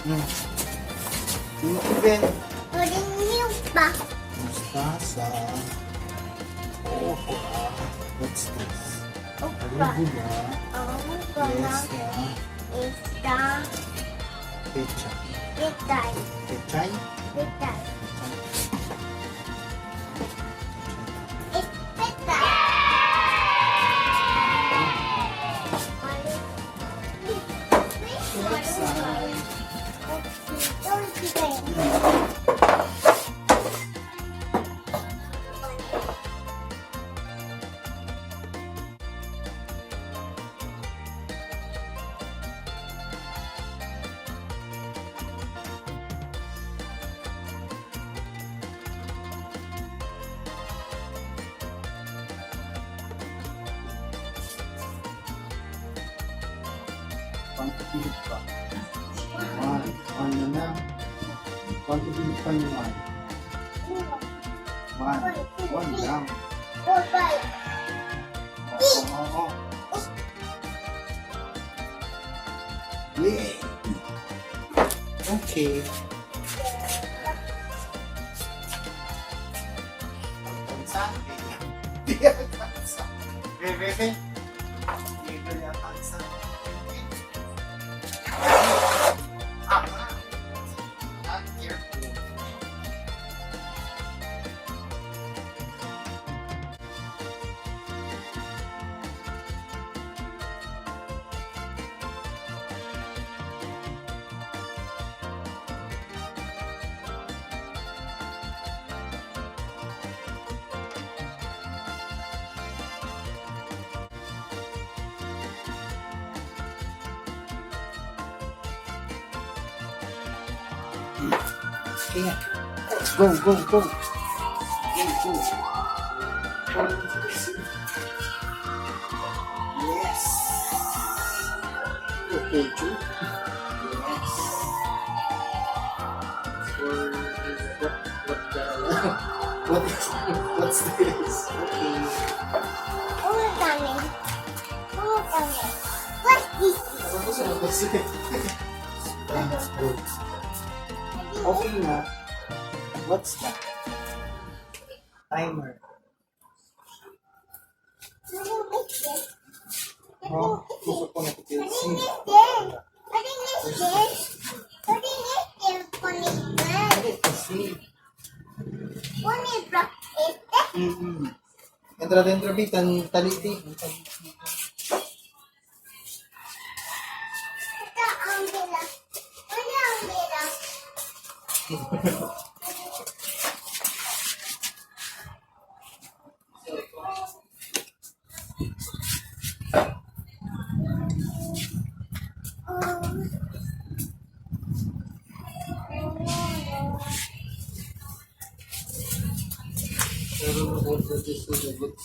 Thank you, Ben. Uling pa. Mustasa. Okra. What's this? Okra. Arugula. Arugula. Isda. Isda. Pechay. Pitay. Pechay? Pitay. It's pitay. Quantity pa. One. One na na. Quantity pa yung one. One. One lang. Oo, oo, oo. Yeah. Okay. Alcanza. Di alcanza. Ve, ve, ve. Dito ni alcanza. Ah, ah, careful. Kaya, go, go, go. Go, go. Yes. Okay, Chu. Yes. For what the, what is, what's this? Okay. What's this? Good. Okay na. What's that? Timer. Oh, gusto ko na PLC. Sí. Mm-mm. Entra dentro, B. Tan taliti. Taliti. Pero order this is a good.